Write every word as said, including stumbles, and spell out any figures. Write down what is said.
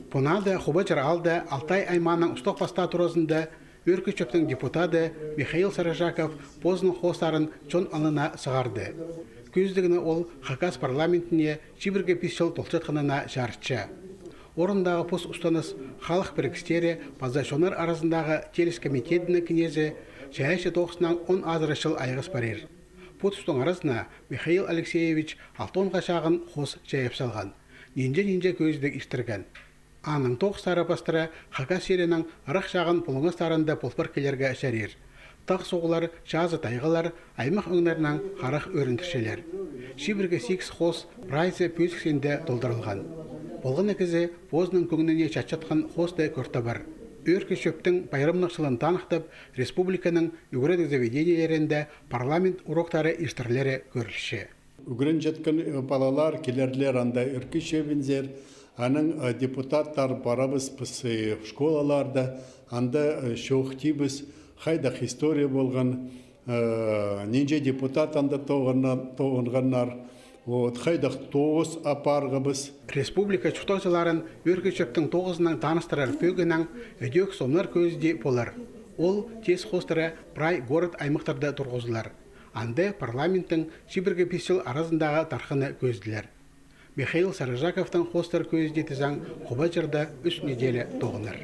Пу наада Хубачар аалда Алтай аймааның Устағ-Пастаа туразында Ӧӧркі Чӧптің депутады Михаил Сарыжаков позының хоостарын чон алнына сығарды. Кӧзідігні ол Хакас парламентіне чибіргі пис чыл толчатханына чарытча. Орындағы пос устаныс халых пірігістері паза чоннар аразындағы тееліс комитедінің кнезі чайаачы тоғыснаң он азыра чыл айғас парир. Пу тустың аразына Михаил Алексеевич алтон хачағын хоос чайап салған, нинҷе-нинҷе кӧзідіг иртірген. Аның тоғыстары пастыра Хакас чирінің ырах чағын пулуңастарында полбар килерге чарир. Тағ суғлар, чазы тайғалар аймах ӧңнернең харах ӧріндірчелер. Чибіргі сигіс хоос прайзы пӧзік синде толдырылған. Полған на кізі позының кӧңніне чатчатхан хоосты кӧр табар. Ӧӧркі Чӧптің пайрамнығ чылын таныхтап, республиканың ӱгредіг заведениелерінде парламент уроктары иртірілері кӧрілче. Ӱгренчеткен, э, палалар килерлер анда ӧӧркі чӧбінзер, анаң, э, депутаттар парабыс піс, э, школаларда, анда, э, чоохтибыс, хайдағ история полған, э, нинҷе депутат анда тоғынна-, тоғынғаннар, вот, хайдағ тоғыс апарғабыс. Республика чуртағҷыларын Ӧӧркі Чӧптің тоғызынаң таныстырар пӧгінең ідӧк сомнар кӧзіде полар. Ол тес хоостыра прай город-аймахтарда турғызылар. Анда парламенттің чибіргі пис чыл аразындағы тархыны кӧзіділер. Михаил Сарыжаковтың хоостар кӧзіде тізең, Хубачарда ӱс неделя тоғынар.